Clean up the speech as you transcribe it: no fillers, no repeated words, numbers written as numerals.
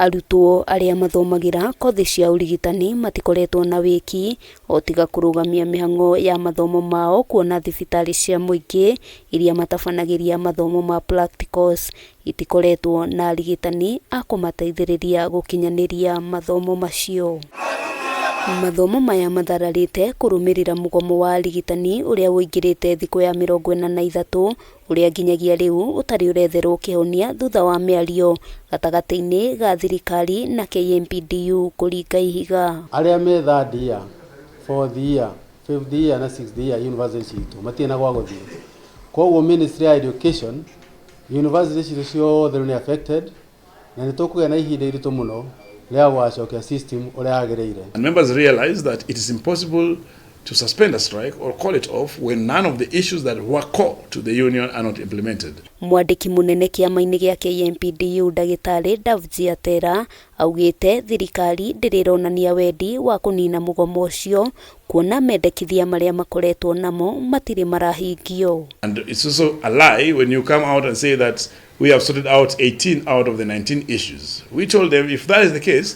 Arutwo arĩa mathomagĩra kothi cia ũrigitani matikoretwo na wĩki o tiga kũrũgamia mĩhang'o ya mathomo mao kuona thibitarĩ cia mũingĩ iria matabanagĩria mathomo ma practicals itikoretwo na arigitani a kũmateithĩrĩria gũkinyanĩria mathomo macio. Mathomo maya mathararĩte kũrũmĩrĩra mũgomo wa arigitani ũrĩa ũingĩrĩte thikũ ya 43 ũrĩa nginyagia rĩu ũtarĩ ũretherwo kĩhonia thutha wa mĩario gatagatĩ-inĩ ga thirikari na KMPDU kũringa ihiga. Arĩa me third year, fourth year, fifth year na sixth year university citũ matirĩ na gwa gũthiĩ. Koguo Ministry ya Education, university citũ ciothe rĩu nĩ affected na nĩ tũkũgĩa na ihinda iritũ mũno rĩa gũgacokia system ũrĩa yagĩrĩire. And members realize that it is impossible to suspend a strike or call it off when none of the issues that were core to the union are not implemented. Mwandĩki mũnene kĩama-inĩ gĩa KMPDU Ndagĩtarĩ Davji Atera augĩte thirikari ndĩrĩ ĩronania wendi wa kũnina mũgomo ũcio kuona mendekithia marĩa makoretwo namo matirĩ marahingio. And it's also a lie when you come out and say that we have sorted out 18 out of the 19 issues. We told them if that is the case,